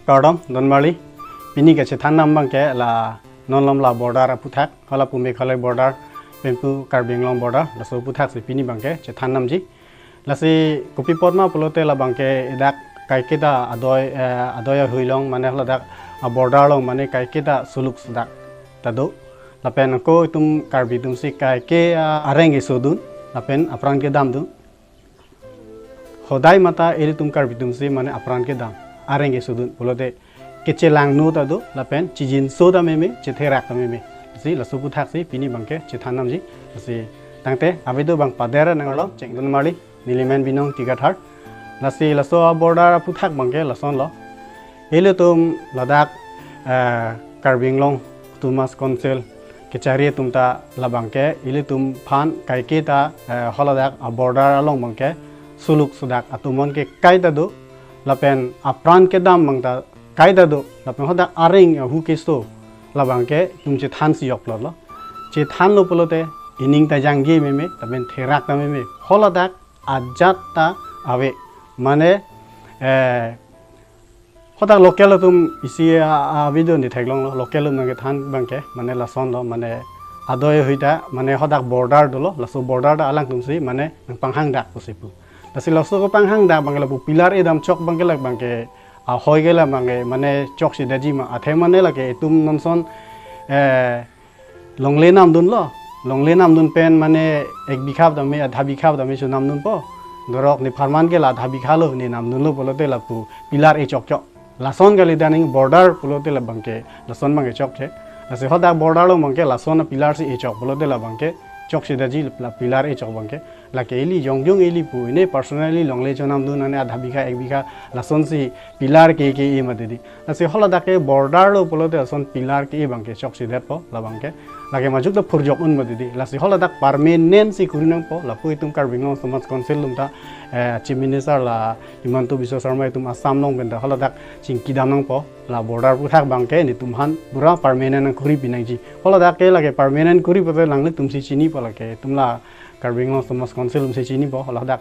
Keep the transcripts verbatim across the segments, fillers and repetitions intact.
Kardom, donmarli. Pini kachethan nam abangke la non malom la border aputhak, hala pu Meghalaya border, pen pu Karbi Anglong border, laso aputhak si pini abangke chethan namji. Lasi kopi apot ma pulote la abangke dak kaiketa adoi, eh, adoi ahui along mane hala dak a border along mane kaiketa suluk sudak ta do. Lapen ako itum Karbi atum si kaike, ah, areng kesodun, lapen apran kedamdun. Hodai mata ilitum Karbi atum si mane apran kedam, areng kesodun pulote kechelangno ta do, lapen chijinso ta meme, chetherak ta meme. Si laso aputhak si pini abangke chethan namji. Si tangte avideo abang pader nang arlo, chek donmarli, neli men Binong Tigathar. Lasi laso a border aputhak abangke lasonlo. Ilitum ladak, eh, Karbi Anglong Autonomous Council kechari atum ta la abangke ilitum aphan kaiketa, eh, hala dak a border along abangke suluk sudak atumon ke kaita do, lapen apran kedam abang ta kaita do, lapen hadak areng ahu keso la abangke itum chethan si joklo lo. Chethanlo pulote ining ta jangje meme, lapen therak ta meme. Hala dak ajat ta ave. Mane, eh, hadak local atum isi a, a video ni theklonglo, local atum nangkethan abangke, mane lasonlo, mane adoi ahui ta, mane hadak border dolo, laso border ta alangtum si, mane nangpanghang dak pusi pu. Lasi laso kepanghang dak abangke lapu pillar edam chok abangke la abangke, ahoi ke la abangke, mane chokchedetji ma, athe mane lake itum nonson, eh, longle namdunlo. Longle namdun pen mane ek bikha tame, adha bikha tame chonamdunpo. Dorok nepharman ke la adha bikha lo ne namdunlo pulote lapu pillar echok chok. Lason kali daning border pulote la abangke, lason abangke chokche. Lasi hadak border along abangke lason a pillar si echok pulote la abangke chokchedetji la pillar echok abangke. Lake ili jongjong ili pu, ine personally longle chonamdun ane adha bikha, ek bikha, lasonsi pillar ke ke-e mati di. Lasi hala dak ke border lo pulote lason pillar ke-e abangke chokchedetpo la abangke. Lake majok ta phurjok un mati di. Lasi hala dak permanent si kuri nangpo, lapu itum Karbi Anglong Autonomous Council atum ta, eh, Chief Minister la Himanta Biswa Sarma itum Assam along pen ta hala dak chingkidam nangpo, la border aputhak abangke netum aphan pura permanent nangkuri pinangji. Hala dak ke lake permanent kuri pulote alanglitum si chinipo, lake itum la Karbi Anglong Autonomous Council atum si chinipo, hala dak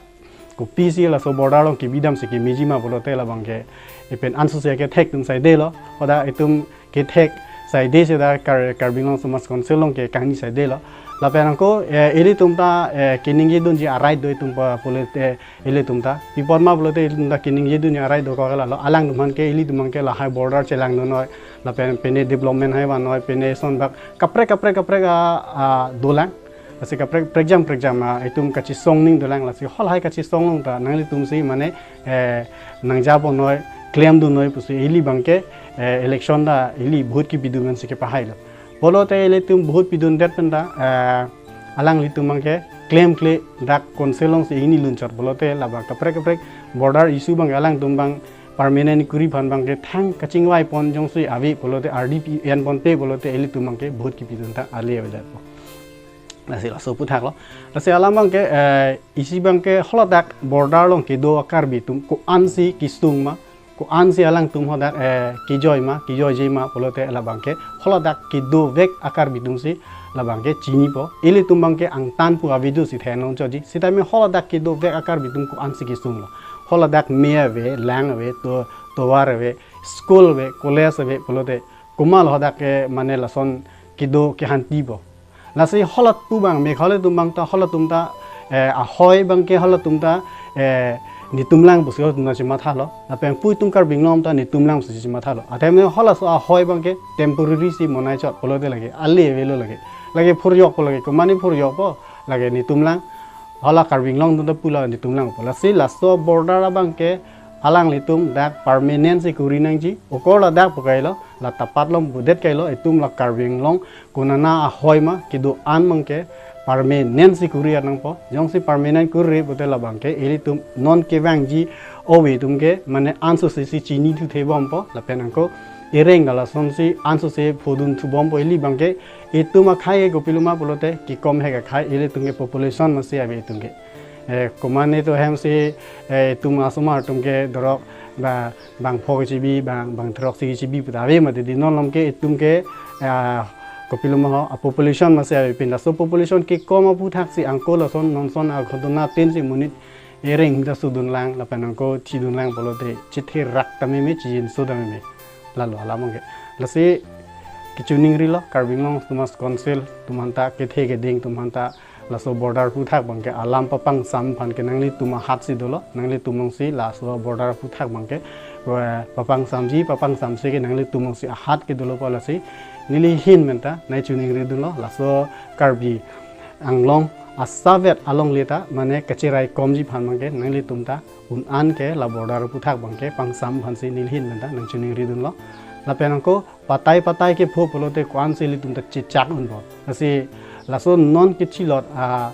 kopisi laso border along kebidam si kemeji ma pulote la abangke, ipen anso si kethek atum saidelo, hadak itum kethek saide si dak Kar-, Karbi Anglong Autonomous Council along ke kangni saidelo. Lapen ako, eh, ilitum ta, eh, keningjedunji a right do itum pa pulote, ilitum ta. Pi apot ma pulote ilitum ta keningjedunji a right do ko la lo, alangtum aphan ke ilitum abangke lahai border chelangdunnoi, lapen pine development hai vannoi, pine son bak kaprek kaprek kaprek a, a, dolang. Lasi kaprek prekjam prekjam, ah, itum kachesong ning dolang, lasi halahai kachesong along ta nanglitum si mane, eh, nangjaponoi, klemdunnoi pusi ili abangke, eh, election ta ili vote kepidun pen si kepahailo. Pulote ilitum vote pidundet pen ta, eh, alanglitum abangke klemkle dak council along si ingni lunchot pulote la abang kaprek kaprek border issue abangke alangtum abang permanent kuri aphan abangke thang kachingvaipon jongsi ave pulote R D P enponpe pulote ilitum abangke vote kepidun ta ale avedet po. Lasi laso aputhak lo. Lasi alam abangke, eh, isi abangke hala dak border along kedo a Karbi atum ko-an si kesung ma, ko-an si alangtum hadak, eh, kejoi ma, kejoije ma pulote la abangke hala dak kedovek a Karbi atum si la abangke chinipo. Ilitum abangke angtan pu avideo si theklong choji. Sitame hala dak kedovek a Karbi atum ko-an si kesunglo. Hala dak me ave, lang ave, to, tovar ave, school ave, college ave pulote komat lo hadak ke mane lason kedo kehantipo. Lasi halatum abang, Meghalaya atum abang ta, halatum ta, eh, ahoi abangke halatum ta, eh, netum lang pusi halatum ta chemathalo. Lapen pu itum Karbi Anglong ta netum lang pusi chemathalo. Athe me halaso ahoi abangke temporary si monai chot pulote lake ale avelo lake. Lake phurjokpo lake, komane phurjokpo lake netum lang. Hala Karbi Anglong atum ta pu la netum langpo. Lasi laso border abangke alanglitum dak permanent si kuri nangji. Okor ladak pu kailo, la tapat along budet kailo, itum la Karbi Anglong konana ahoi ma kedo-an abangke permanent si kuri nangpo. Jongsi permanent kuri pulote la abangke ilitum non kevangji ove atum ke mane anso si si chinithu thebompo, lapen ako ereng ta lasonsi anso si phodunthu bompo, ili abangke itum akhai ke kopilo ma pulote kekom hek akhai, ilitum ke population masi ave itum ke. Eh, komane to hem si, eh, itum asomar atum ke dorok ba bang pho kechibi, bang, bang throk si kechibi puta ave mati di, non malom ke itum ke, ah, kopilo ma ho, a population masi avepin, laso population kekom aputhak si ako lason nonson a ghotona tin si monit ereng ta sudun lang, lapen angko thidun lang pulote, chithi rak ta meme, chijinso ta meme. Lalo alam abangke. Lasi, kachiningri lo, Karbi Anglong Autonomous Council atum aphanta, kethe keding atum aphanta, laso border aphuthak abangke alam papangsam aphan ke nanglitum ahat si dolo, nanglitum alongsi laso border aphuthak abangke, eh, papangsamji, papangsamse ke nanglitum alongsi ahat ke dolo pu lasi, neli ahin pen ta, nangchiningri dunlo, laso Karbi Anglong asavet alongle ta, mane kachirai komji aphan abangke, nanglitum ta, un-an ke la border aphuthak abangke, pangsam aphansi neli ahin pen ta, nangchiningri dunlo. Lapen angko, patai patai kepho pulote ko-ansi ilitum ta chechak unpo. Lasi laso non kechilot, ah,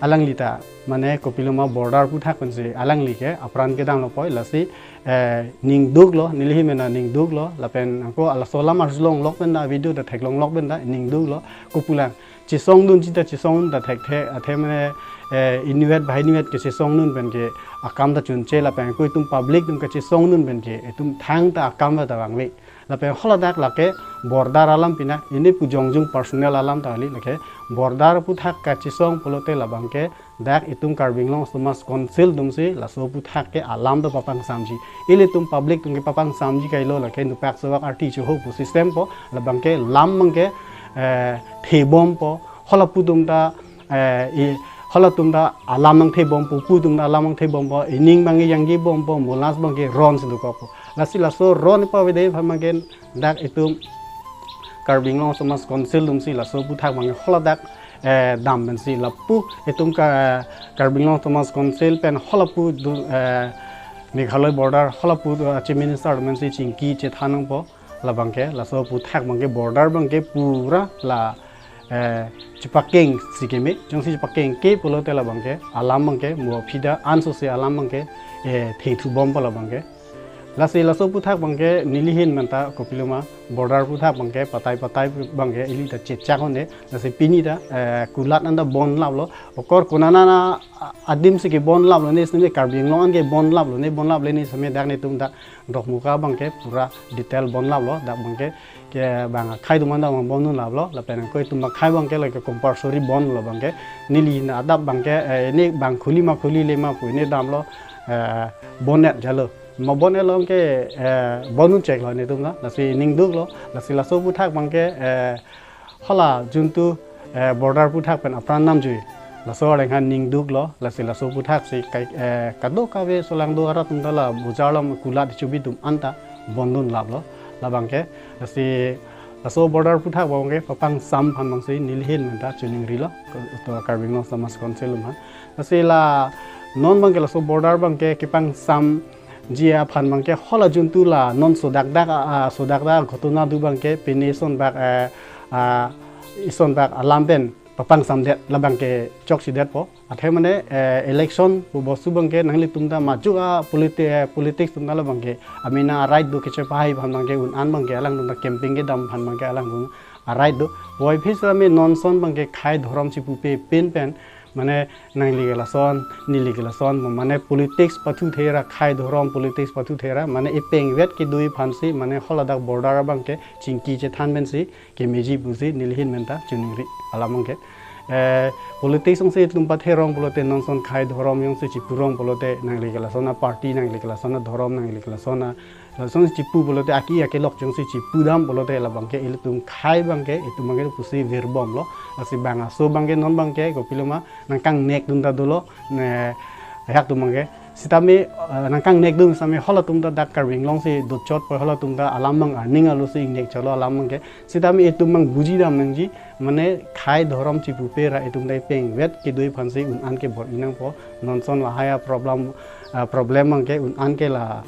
alangli ta, mane kopiloma border aphuthak pensi alangli ke apran kedam lo poi, lasi, eh, ningduk lo, neli ahin pen ta ningduk lo, lapen angko laso alam arjulong lok pen ta, video ta theklong lok pen ta ningduk lo, kopulang. Chesongdunji ta chesongdun ta thekthe, athe mane, eh, inutvet bahai inutvet kechesongdun pen ke akam ta chunche lapen angko itum public atum kachesongdun pen ke itum thangta akam ta vangve. Lapen holadak lake border alam pina, ili pu jongjung personal alam ta kali, lake border aphuthak kachesong pulote labangke dak itum Karbi Anglong Autonomous Council atumsi laso aphuthak ke alam ta papangsamji. Ilitum public atum ke papangsamji kailo, lake nupak sewak arti choho pu system po, labangke lam abangke, eh, thebompo, hala pu atum ta, eh, i, hala atum ta alam nangthebompo, pu atum ta alam nangthebompo, ining abangke yangjebompo, molas abangke ron si dokokpo. Lasi laso ron pavede aphan abangke dak itum Karbi Anglong Autonomous Council atumsi laso aphuthak abangke holadak, eh, dam pensi lapu itum ka, Karbi Anglong Autonomous Council pen halapu du, eh, Meghalaya border halapu, eh, Chief Minister atumsi chingki chethan nangpo, labangke laso aphuthak abangke border abangke pura la, eh, chepakeng si keme, jongsi chepakeng ke pulote labangke alam abangke mo aphi ta ansose alam abangke, eh, thethubompo labangke. Lasi laso aphuthak abangke neli ahin pen ta kopiloma border aphuthak abangke patai patai abangke ili ta chechak un-e. Lasi pini ta, eh, kulat anta bon laplo, okor konat na, a-, adimsi ke bon laplo ne, sini Karbi Anglong an ke bon laplo ne, bon laple ne seme dak netum dak Dokmoka abangke pura detail bon laplo, dak abangke ke bang akhei atum anta bang bondun laplo, lapen angko itum akhei abangke lake compulsory bon lo abangke, neli na adap abangke, eh, ini bang khuli ma khulile ma pu ini damlo, eh, bonnet jalo. Ma bonnet lo abangke, eh, bondun cheklo netum na, lasi ningduklo, lasi laso aphuthak abangke, eh, hala juntu, eh, border aphuthak pen apran namjui. Laso areng aphan ningduklo, lasi laso aphuthak si kai, eh, kadokave solangdo arat atum ta la bojar along kulat chubi atum anta bondun laplo. Labangke, lasi laso border aphuthak abangke papangsam aphan abangsi neli ahin pen ta chiningrilo, to Karbi Anglong Autonomous Council atum aphan. Lasi la non abangke laso border abangke kepangsamji aphan abangke hala juntu la non sodak dak, ah, ah, sodak dak ghotona do abangke pine ison bak, eh, ah, ison bak alam pen papangsamdet labangke chokchedetpo. Athe mane, eh, election pu bostu abangke nanglitum ta majok a politi-, eh, politics atum ta labangke amena a-right do kechepahai aphan abangke un-an abangke alangtum ta campaign kedam aphan abangke alangtum a-right do. Puvoiphit sitame non ason abangke khei dhorom chipupe pin pen, mane nangli ke lason, neli ke lason, mane politics pathuthera, khei dhorom politics pathuthera, mane epengvet kedo aphansi, mane haladak border abangke chingki chethan pensi kemeji pusi neli ahin pen ta chiningri alam abangke. Eh, politics jongsi itum patherong pulote non ason khei dhorom jongsi chipurong pulote nangli ke lason a-party, nangli ke lason a-dhorom, nangli ke lason a, lason chipu pulote aki akelok jongsi chipudam pulote labangke ilitum khei abangke itum abangke pusi virbomlo. Lasi bang aso abangke non abangke kopiloma nangkangnek dun ta dolo, ne, ajahak atum abangke. Sitame, eh, nangkangnek dun sitame halatum ta dak Karbi Anglong si dochotpo, halatum ta alam abang earning alosi ingnek cholo alam abangke. Sitame itum abang bujidam nangji, mane khei dhorom chipupe ra itum ta epengvet kedo aphansi un-an ke bor-i nangpo. Non ason lahai a-problem, ah, problem abangke un-an ke la,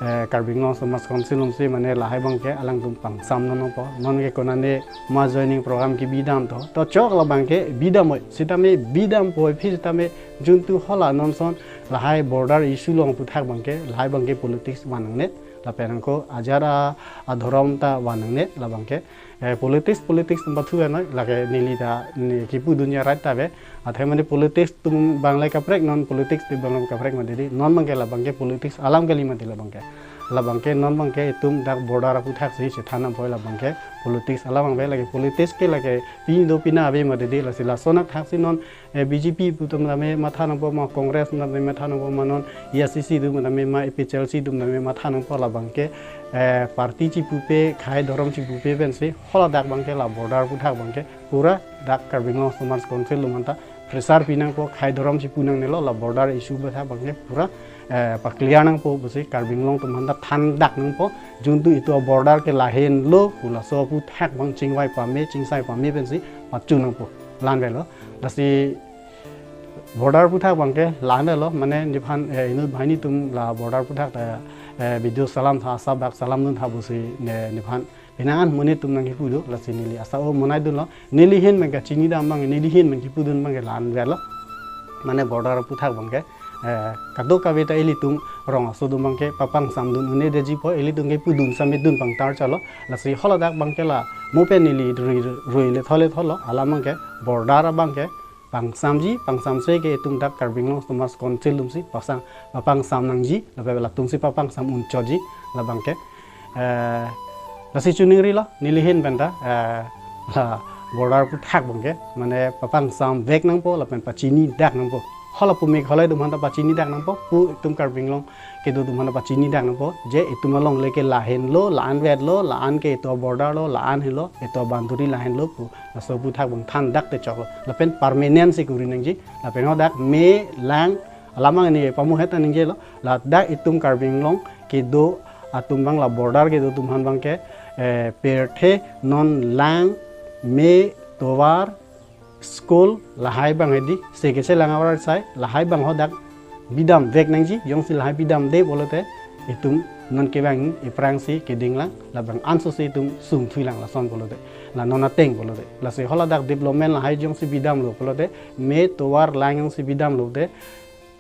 eh, Karbi Anglong Autonomous Council atumsi mane lahai abangke alangtum pangsam nangpo. Non ke konane mass joining program kebidam to. To chok labangke bidam oi. Sitame bidam puvoiphit sitame juntu hala non ason lahai border issue along aphuthak abangke, lahai abangke politics van nangne. Lapen angko ajat a, adhorom ta van nangne labangke. Eh, politics, politics atum pathu anoi, lake neli ta, ne kipu dun a-right ta ave. Athe mane politics atum abang le kaprek, non politics atum abang le kaprek mati di. Non abangke labangke politics alam kali mati labangke. Labangke non bangke itum dak border aputhaksi chethan nangpo, labangke politics alam abang lake, politics ke lake pini do pini ave mati dei. Lasi lason athaksi non eh, B J P putum tame matha nangpo ma, Congress putum tame matha nangpo ma, non A I C C atum tame ma, A P H L C atum tame matha nangpo, labangke eh, party chipupe, khei dhorom chipupe pensi holadak bangke la border aputhak bangke pura dak Karbi Anglong Autonomous Council atum aphanta pressure pi nangpo, khei dhorom chipu nangnelo, la border issue aputhak bangke pura eh, pa clear nangpo pusi Karbi Anglong atum aphanta thandak nangpo. Juntu itum border ke lahenlo pu laso aputhak bang chingvai pame, chingsai pame pensi pachu nangpo, la-an avelo. Lasi border aputhak bangke la-an avelo, mane nephan eh, inut banghini atum la border aputhak ta eh, video salam tha, asap dak salam duntha pusi ne nephan penang an monit atum nangkipu do, lasi neli asap o monai dunlo. Neli ahin bangke chinidam bang, neli ahin bang kipudun bangke la-an avelo. Mane border aputhak bangke eh, kadokave ta ilitum rong aso atum bangke papangsamdun un-edetjipo, ilitum ke pudun samedun pangtar chalo. Lasi holadak bangke la mo pen neli rui rui le thole tholo, alam bangke border abangke pangsamji, pangsamse ke itum dak Karbi Anglong Autonomous Council atumsi pasang, papangsam nangji, lapen latumsi papangsam unchotji, labangke eh, lasi chiningrilo, neli ahin penta eh, la border aputhak bangke mane papangsamvek nangpo lapen pachinidak nangpo. Hala pu Meghalaya atum aphanta pachinidak nangpo, pu itum Karbi Anglong kedo atum aphanta pachinidak nangpo, je itum alongle ke lahenlo, la-an avetlo, la-an ke itum border lo, la-an henlo, itum boundary lahenlo pu laso aputhak bang thandak te choklo. Lapen permanent si kuri nangji, lapen hodak me, lang, alam bang neli pamuhet ta ningjelo, ladak itum Karbi Anglong kedo atum bang, la border kedo atum aphan bangke eh, pirthe, non, lang, me, tovar, school, lahai bang hedi, se kechelang avarsai lahai bang hodak bidamvek nangji. Jongsi lahai bidamde pulote itum non kevang aphrangsi keding lang, labang ansosi itum sungthui lang, lason pulote, la non ateng pulote. Lasi holadak development lahai jongsi bidamlo pulote, me, tovar, lang jongsi bidamlo te,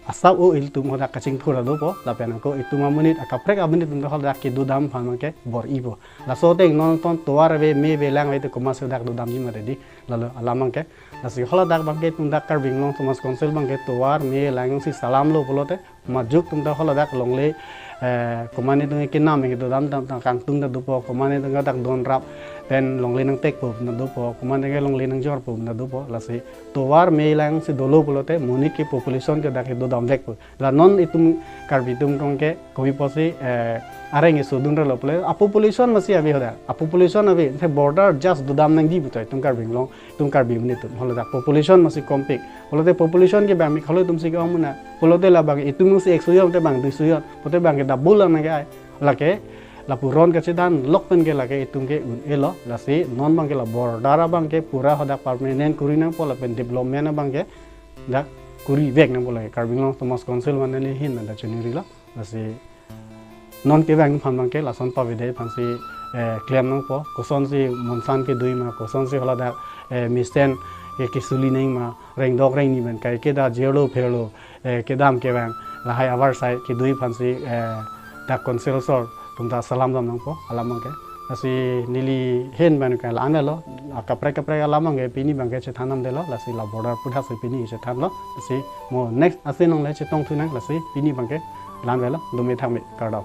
asap o ilitum hodak kachingthur ta dopo, lapen ako itum amonit, akaprek amonit atum ta holadak kedodam aphan bangke bor-ipo. Laso ateng non ton tovar ave, me ave, lang ave te komatsi hodak dodamji mati dei, lalo alam bangke. Lasi holadak bangke itum dak Karbi Anglong Autonomous Council bangke tovar, me, lang jongsi salamlo pulote, majok atum ta holadak longle eh, komatne atum ke kenam ke dodam dam ta kangtung ta dopo, komatne atum ke dak donrap pen longle nangtekpo ta dopo, komatne ke longle nangjorpo ta dopo. Lasi tovar, me, lang jongsi dolo pulote monit ke population ke dak kedodamvekpo. La non itum Karbi atum kong ke kopi pusi eh, areng iso dunrelo pule, a population masi ave hodak, a population ave, te border just dodam nangji puta itum Karbi Anglong, itum Karbi amonit atum, holadak population masi kompik. Pulote population ke bang Meghalaya atumsi ke-ong mena, pulote labang itum si ekso jon te bang duiso jon, pulote bangke double lang nangke ai. Lake lapu ron kachedandok pen ke lake itum ke un-elo. Lasi non bangke la border abangke pura hodak permanent kuri nangpo, lapen development abangke dak kurivek nangpo, lake Karbi Anglong Autonomous Council mane neli ahin penta chiningrilo. Lasi non kevang aphan bangke lason pavede aphansi eh, klem nangpo, kosonsi monsan kedoi ma, kosonsi holadak eh, mesen ke kesuli nang ma, rengdok rengni pen kai keda jirlo pherlo eh, kedam kevang lahai avarsai kedoi aphansi eh, dak council asor atum ta salam dam nangpo, alam bangke. Lasi neli ahin pen ke la-an avelo, akaprek kaprek alam bangke pini bangke chethan damdelo, lasi la border aputhaksi pini chethanlo. Lasi mo next asin along le chetongthu nang, lasi pini bangke la-an avelo, dome thakme, kardom.